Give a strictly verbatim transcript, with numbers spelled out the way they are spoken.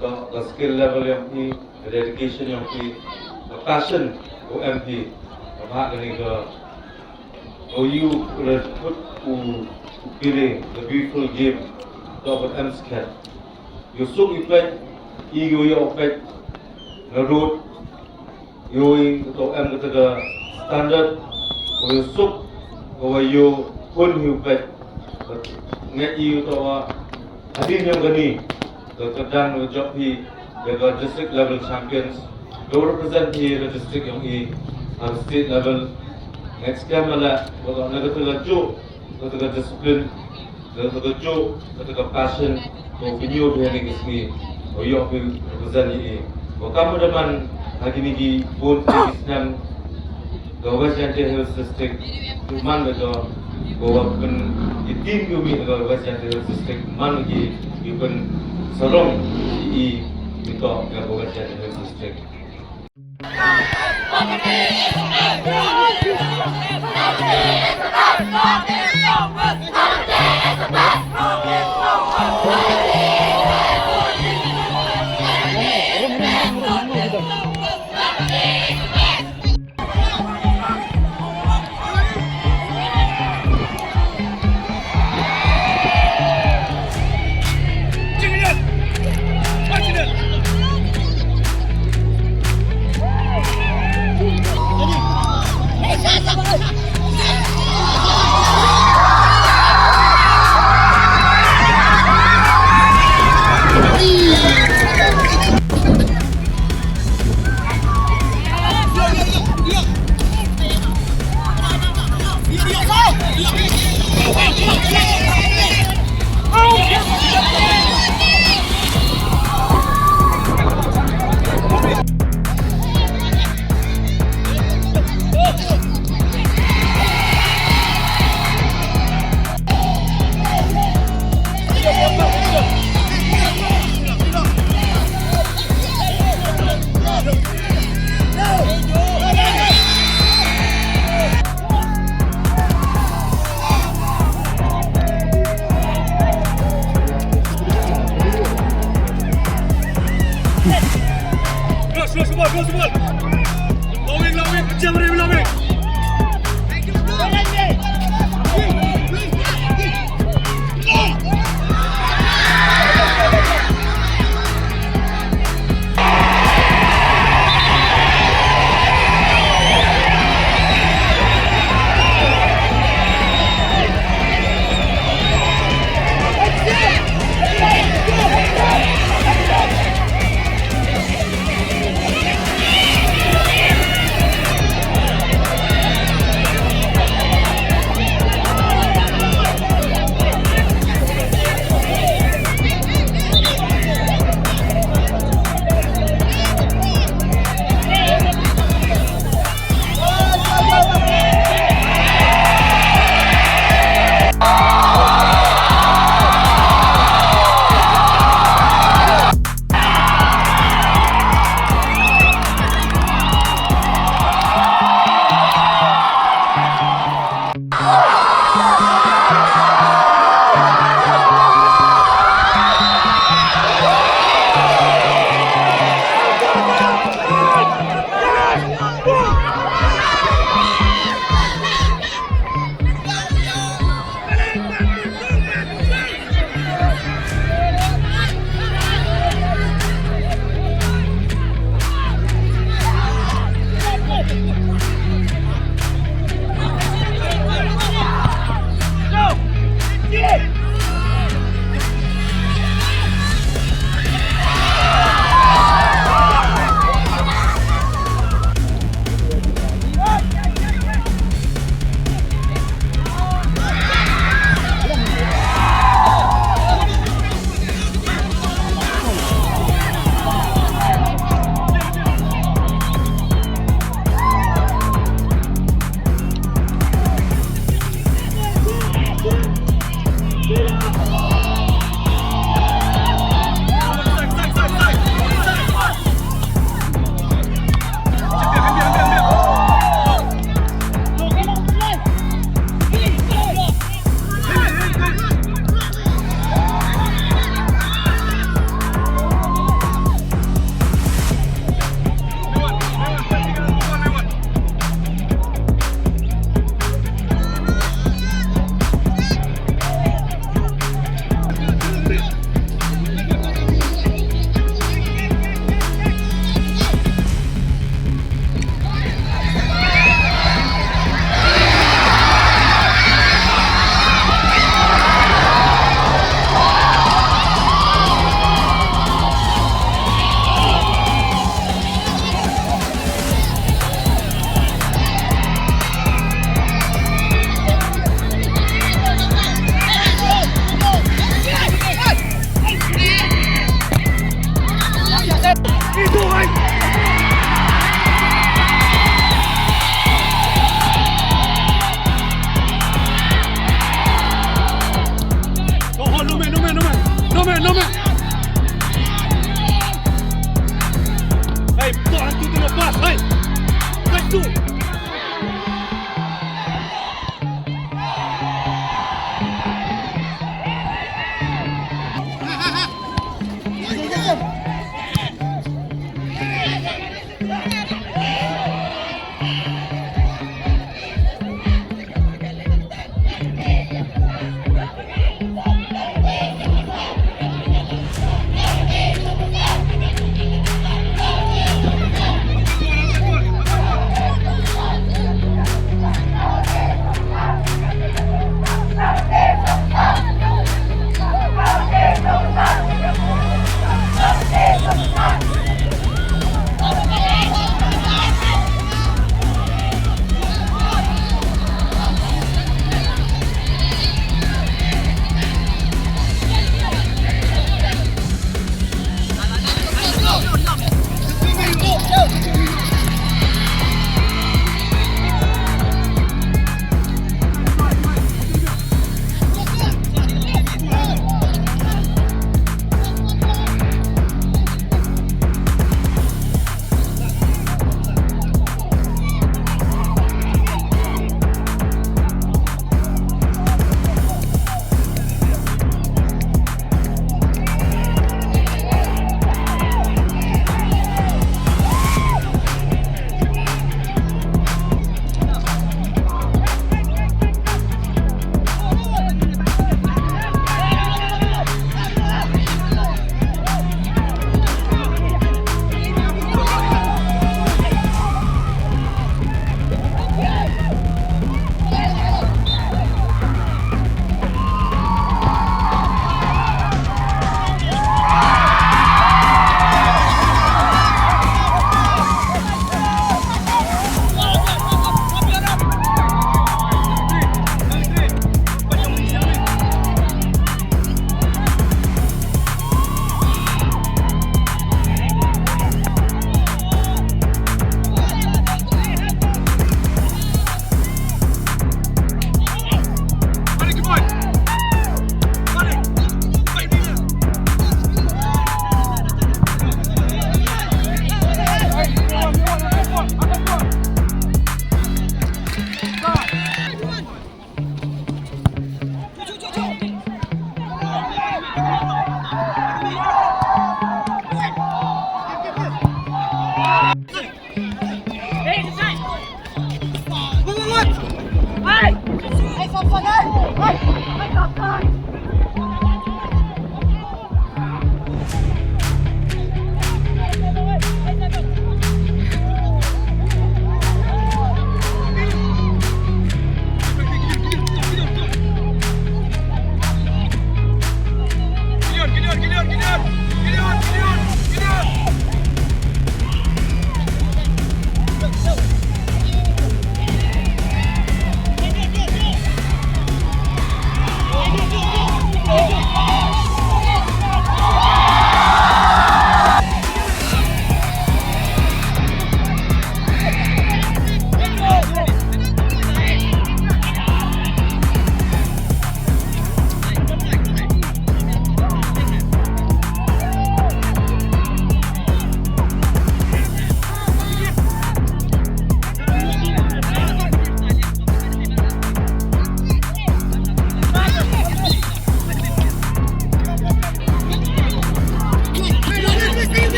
ka, ka skill level yong phi, ka dedication yong phi, ka passion u em phi, ka bha kani ka, u yu, u la put u, u pile, the beautiful game, ka ban em skhet. Yu suk i pek, i yu yu pek, na road, Ui, to em kata ka standard, ko yu suk, ko wa yu hun yu pet. Nge yu to wa hadin yu kani, ka ka dang yu jop hi, ya ka district level champions. Yu represent hi ka district yong i, ha state level. Next time la, ko to na kata ka ju, kata ka discipline, kata ka ju, kata ka passion, ko pynyu phi ha kine ki sngi, ko ïoh phi represent ïa i. Ko kam da man ha kine ki bun ki snem ka West Jaintia Hills District, tu man da ko, ko wa pyn, ki team ki umi ka West Jaintia Hills District, man ki, ki pynsarong ïa i, ki to ka West Jaintia Hills District. Go, go, go, go, go. Lowing, lowing, kejar, lowing. Lum eh.